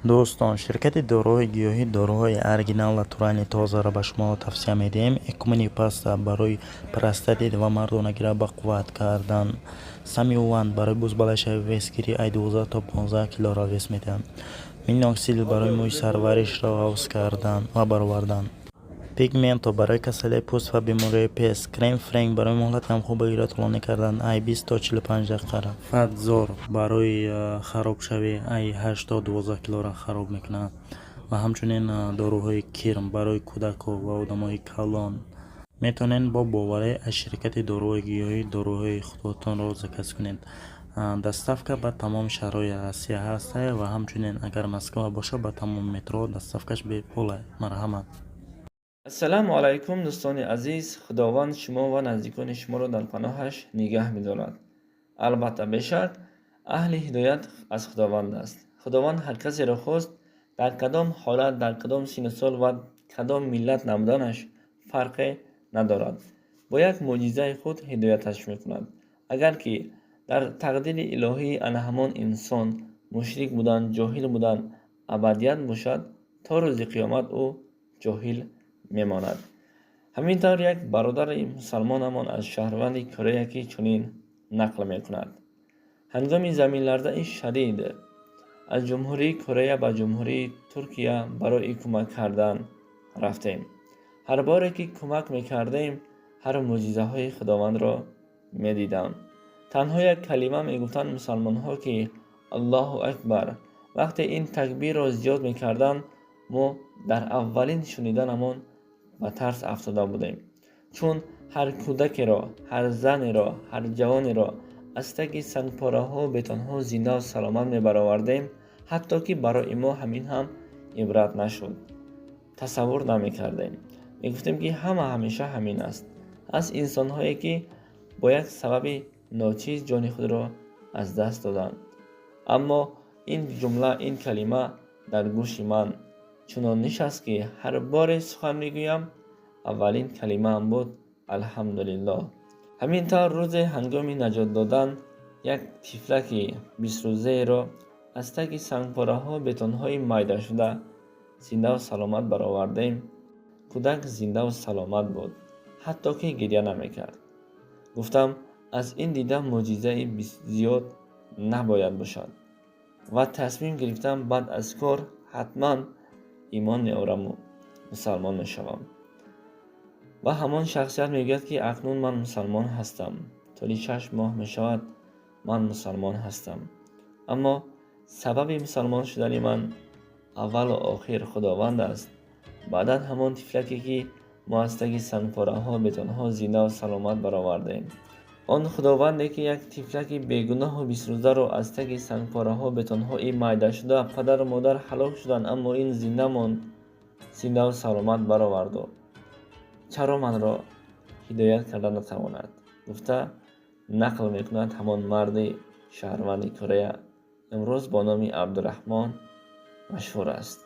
Дӯстон, ширкати доруҳои гиёҳӣ доруҳои оригинал, натуральный, тозаро ба шумо тавсия медиҳем. Экумени паста барои простатит ва мардонагиро бақувват кардан, Самюван барои бузбалашави, весгирӣ, ай 12 то 15 килоро вес медиҳад, Миноксидил барои мӯи сарваришро ғафз кардан ва баровардан, Пигменто барои касалии пӯст ва бемориҳои пест, Крем Френк барои муҳлати ҳамхобагиро тӯлонӣ кардан, ай 20 то 45 дақиқа, Фатзор барои харобшавӣ, ай 8 то 12 килоро хароб мекунад ва ҳамчунин доруҳои кирм барои кӯдакҳо ва одамои калон. Метавонед бо боварӣ аз ширкати доруҳои гиёҳӣ доруҳои худотонро заказ кунед. Доставка ба тамоми шаҳрҳои Россия ҳаста ва ҳамчунин, агар Москва бошад, ба тамоми метро доставкаш бепул. Марҳамат. Ассалому алайкум, дӯстони азиз. Худованд шумо ва наздикони шуморо дар паноҳаш нигаҳ бидорад. Албатта, бешак, аҳли ҳидоят аз Худованд аст. Худованд ҳар касеро хост, дар кадом ҳолат, дар кадом сину сол ва кадом миллат набуданаш фарқе надорад, бо як мӯъҷизаи худ ҳидояташ мекунад. Агар ки дар тақдири илоҳии ана ҳамон инсон мушрик будан, ҷоҳил будан, абадият бошад, то рӯзи қиёмат ӯ ҷоҳил мемонад. Ҳамин тавр як бародари мусалмонамон аз шаҳрванди Корея, ки чунин нақл мекунад: ҳангоми заминларзаи шадид аз Ҷумҳурии Корея ба Ҷумҳурии Туркия барои кӯмак кардан рафтем. Ҳар боре ки кӯмак мекардем, ҳар мӯъҷизаҳои Худовандро медидам. Танҳо як калима мегуфтанд мусалмонҳо, ки Аллоҳу акбар. Вақте ин такбирро зиёд мекарданд, мо дар аввалин шуниданамон ба тарс афтода будем, чун ҳар кӯдакеро, ҳар занеро, ҳар ҷавонеро аз таги сангпораҳо, бетонҳо зиндаву саломат мебаровардем. Ҳатто ки барои мо ҳамин ҳам ибрат нашуд. Тасаввур намекардем, мегуфтем, ки ҳама ҳамеша ҳамин аст. Ҳаст инсонҳое, ки бо як сабаби ночиз ҷони худро аз даст доданд. Аммо ин ҷумла, ин калима дар гӯши ман чунон нишаст, ки ҳар боре сухан мегӯям, аввалин калимаам буд «Алҳамдулиллоҳ». Ҳамин тавр рӯзе ҳангоми наҷот додан як тифлаки 20-рӯзаеро аз таги сангпораҳо, бетонҳои майдашуда зиндаву саломат баровардем. Кӯдак зиндаву саломат буд, ҳатто ки гиря намекард. Гуфтам, аз ин дида мӯъҷизаи зиёд набояд бошад ва тасмим гирифтам, баъд аз кор ҳатман имон меораму мусалмон мешавам. Ва ҳамон шахсият мегӯяд, ки акнун ман мусалмон ҳастам. Тӯли 6 моҳ мешавад, ман мусалмон ҳастам. Аммо сабаби мусалмон шудани ман аввалу охир Худованд аст. Баъдан ҳамон тифлаке, ки мо аз таги сангпораҳо, бетонҳо зиндаву саломат баровардем. Он Худованде, ки як тифлаки бегуноҳу 20-рӯзаро аз таги сангпораҳо, бетонҳои майдашуда, падару модар ҳалок шуданд, аммо ин зинда монд, зиндаву саломат бароварду, чаро манро ҳидоят карда натавонад? Гуфта нақл мекунад ҳамон марди шаҳрванди Корея, имрӯз бо номи Абдураҳмон машҳур аст.